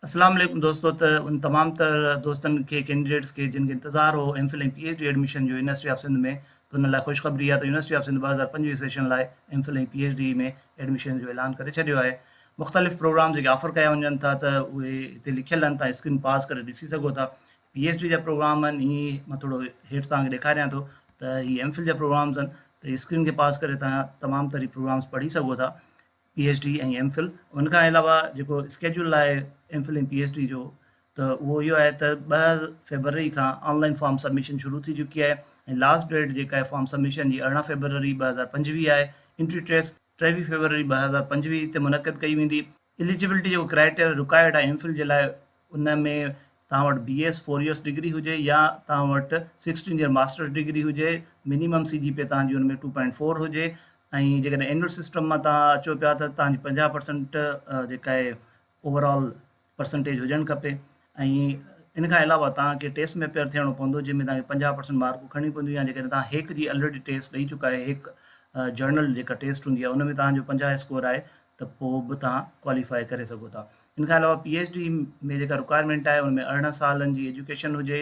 اسلام عليڪم دوستو ته ان تمام تر دوستن کي ڪينڊيڊيٽس کي جن کي انتظار هو M Phil ۽ P H D admission جو يونيورسٽي آف سنڌ ۾ ته انهن لاء خوشخبري آهي ته يونيورسٽي آف سنڌ 2025 سيشن لاء M Phil ۽ P H D ۾ admission جو اعلان ڪري ڇڏيو آهي مختلف پروگرام جيڪي آفر ڪيا وڃن ٿا ته اهي هتي لکيل آهن تان اسڪرين پاز ڪري ڏسي سگهو ٿا پي ايڇ ڊي جا پروگرام آهن ائين مان ٿورو هيٺ توهان کي ڏيکاريان ٿو ته هي ايم فل جا پروگرامز آهن ته اسڪرين کي پاز ڪري توهان تمام تر هي پروگرامز پڙهي سگهو ٿا P H D ۽ M Phil ان کان علاوه جيڪو اسڪيجول آهي M Phil ۽ P H D جو ته اهو اهو آهي ته 2 فيبروري کان آن لائن فارم سبمشن شروع ٿي چڪي آهي ۽ لاسٽ ڊيٽ جيڪا آهي فارم سبمشن جي 18 فيبروري 2025 آهي. انٽري ٽيسٽ 23 فيبروري 2025 تي منعقد ڪئي ويندي. اليجبلٽي جيڪو ڪرائيٽيريا رڪوائرڊ آهي ايم فل جي لاء ان ۾ توهان وٽ B S four years degree هجي يا توهان وٽ سڪسٽين يئر ماسٽرس ڊگري هجي منيمم سي جي پي توهان جي ان ۾ ٽو پوائنٽ فور هجي ۽ جيڪڏهن اينول سسٽم مان توهان اچو پيا ته توهان جي 50 پرسنٽ جيڪا آهي اوور آل پرسنٽيج هجڻ کپي ۽ ان کان علاوه توهان کي ٽيسٽ ۾ اپيئر ٿيڻو پوندو جنهن ۾ توهان کي 50 پرسنٽ مارڪون کڻڻيون پونديون يا جيڪڏهن توهان هيڪ جي الريڊي ٽيسٽ ڏئي چڪا آهيو هيڪ جرنل جيڪا ٽيسٽ هوندي آهي ان ۾ توهان جو 50 اسڪور آهي ته پوء به توهان ڪواليفائي ڪري سگهو ٿا. ان کان علاوه پي ايڇ ڊي ۾ جيڪا رڪوائرمينٽ آهي ان ۾ 18 سالن جي ايجوڪيشن هجي،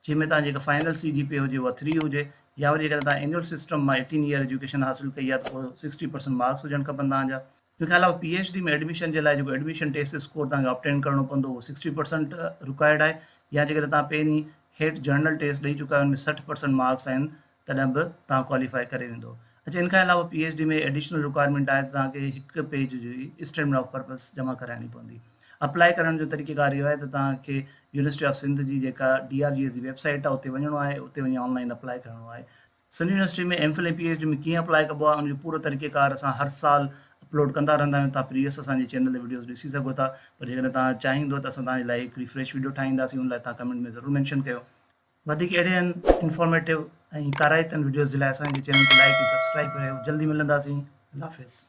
جنهن ۾ توهان جيڪا فائنل سي جي پي هجي اها ٿري هجي يا وري جيڪڏهن توهان اينيول سسٽم مان ايٽين ايئر ايجوڪيشن حاصل ڪئي آهي ته پوء سڪسٽي پرسنٽ مارڪس هجڻ کپن توهان جا. ان کان علاوه پي ايڇ ڊي ۾ ايڊميشن جي لاء جيڪو ايڊميشن ٽيسٽ اسڪور توهان کي آبٽين ڪرڻو پوندو اهو سڪسٽي پرسنٽ رڪوائرڊ آهي يا جيڪڏهن توهان پهرين هيٽ جرنل ٽيسٽ ڏئي چڪا آهيو ان ۾ 60 پرسنٽ مارڪس آهن تڏهن به توهان ڪواليفائي ڪري ويندو. اڇا ان کان علاوه P H D ۾ additional requirement آهي ته توهان کي هڪ پيج جي اسٽيٽمينٽ آف پرپس جمع ڪرائڻي پوندي. اپلائي ڪرڻ جو طريقي ڪار اهو آهي ته توهان کي يونيورسٽي آف سنڌ جي جيڪا ڊي آر جي ايس جي ويب سائيٽ آهي اتي وڃڻو آهي اتي وڃي آن لائن اپلائي ڪرڻو آهي. Sindh university ۾ M full ۽ P H D ۾ ڪيئن اپلائي ڪبو آهي ان جو پورو طريقي ڪار اسان هر سال اپلوڊ ڪندا رهندا آهيون توهان پريويس اسان جي چينل تي وڊيوز ڏسي سگهو ٿا پر جيڪڏهن توهان چاهيندو ته اسان توهان جي لاء هڪڙي فريش وڊيو ٺاهينداسين ان لاء توهان ڪمينٽ ۾ ضرور مينشن ڪيو. وڌيڪ اهڙين انفارميٽو ۽ ڪارائتن وڊيوز جي لاء اسان جي چينل کي لائيڪ ۽ سبسڪرائيب ڪريو جلدي ملنداسين الله حافظ.